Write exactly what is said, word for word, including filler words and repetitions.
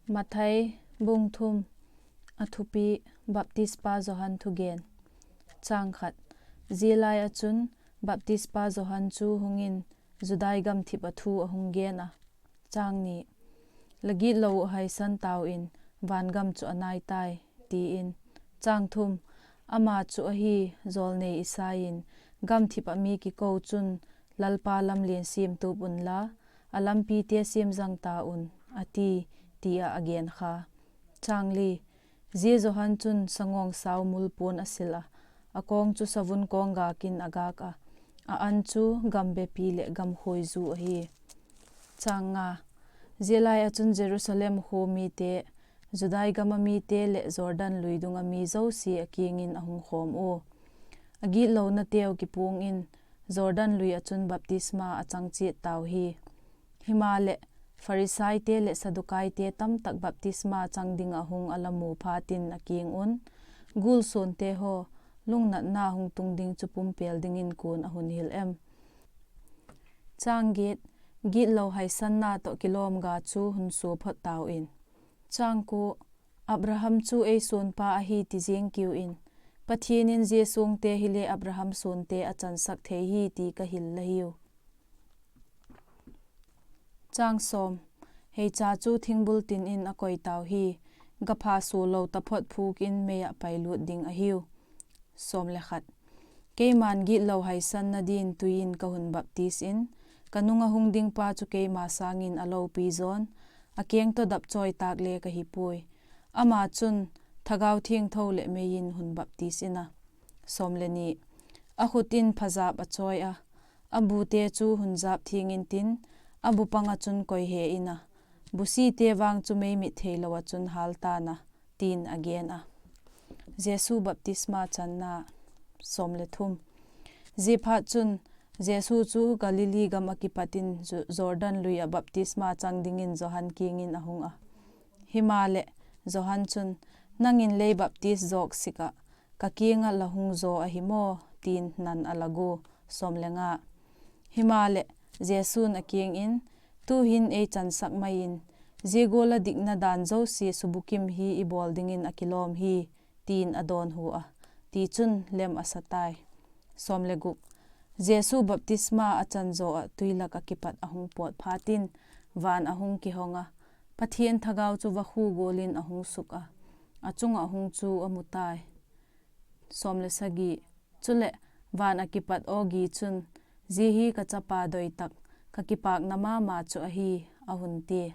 Mathai bung thum. A thupi: Baptispa Johan thugen. Chang khat. Zia lai ah chun Baptispa Johan chu hung in, Judai gamthip ah thu a hung gen a. Chang ni. La gitlo uh haisan tau in, van gam chu a nai tai, ti in. Chang thum. Ama chu ahi, jawlnei Isai in, gamthip ah mi kiko chun, Lalpa lamlian siam tup unla, a lampite siam zang ta un, a ti, ti ah a gen kha. Chang li. Zia Johan chun sangawngsau mul puan a sil a, a kawng chu savun kawng gâk in a gâk a, a an chu gam bepi leh gam khuaizu ahi. Chang nga. Zia lai ah chun Jerusalem khua mite, Judai gam ah mite leh Jordan lui dung ah mi zosia a kiang in a hung khawm ua, a gitlonateu kipuang in, Jordan lui ah chun baptisma a chang chiat tau hi. Himaleh, Pharisaite leh Saddukaite tamtak baptisma chang ding ah hung a la mu phatin a kiang un, Gul suante haw, lungnatna hung tung ding chu pumpêl dingin kua'n a hun hil em? Chang giat. Gitlo haisanna tawh kilawm ga chu hun sua phot tau in. Chang kua. Abraham chu ei suanpa ahi ti ziang kiu in, Pathian in zia suangte hile Abraham suante a chansak thei hi ti ka hil la hiu. Chang sawm. Heicha chu thingbul tin in a koi tau hi, gapha sualo taphot phûk in mei ah pailut ding ahiu. Sawm le khat. Keima'n gitlo haisanna din tui in ka hun baptis in, ka nung ah hung dingpa chu keima sâng in a lopi zawn, a keng tawh dap chawi tâk le ka hi puai. Ama chun Thagau Thiangtho leh mei in hun baptis in a. Sawm le ni. A khut in phazâp a chawi a, a bute chu hun jap thiang intin, a bu pang ah chun koi he in a, busite vang chu mei mit theilo ah chun hâl ta'n a, tin a gen a. Jesu baptisma channa. Sawm le thum. Ziaphatchun, Jesu chu Galili gam ah kipat in Ju-, Jordan lui ah baptisma chang dingin Johan kiang in a hung a. Himaleh, Johan chun, Nang in lei baptis zawk sik ah, ka kiang ah la hung zaw ahi maw? ti'n nan a la gua. Sawm le nga. Himaleh, Jesu'n a kiang in, Tu'hin ei chansak mai in, zia gual ah dikna dan zosia subukim hi i bawl dingin a kilawm hi, ti'n a dawnhu a. Tichun, lem a sa tai. Sawm le guk. Jesu baptisma a chan zaw ah tui lak ah kipat a hung pawt phatin, van a hung kihong a, Pathian Thagau chu vakhu gual in a hung suk a, a chung ah hung chu a mu tai. Sawm le sagi. Chuleh, van ah kipat aw gi chun, Zia hi ka Chapa doi tak, ka kipâkna ma ma chu ahi, a hun tia.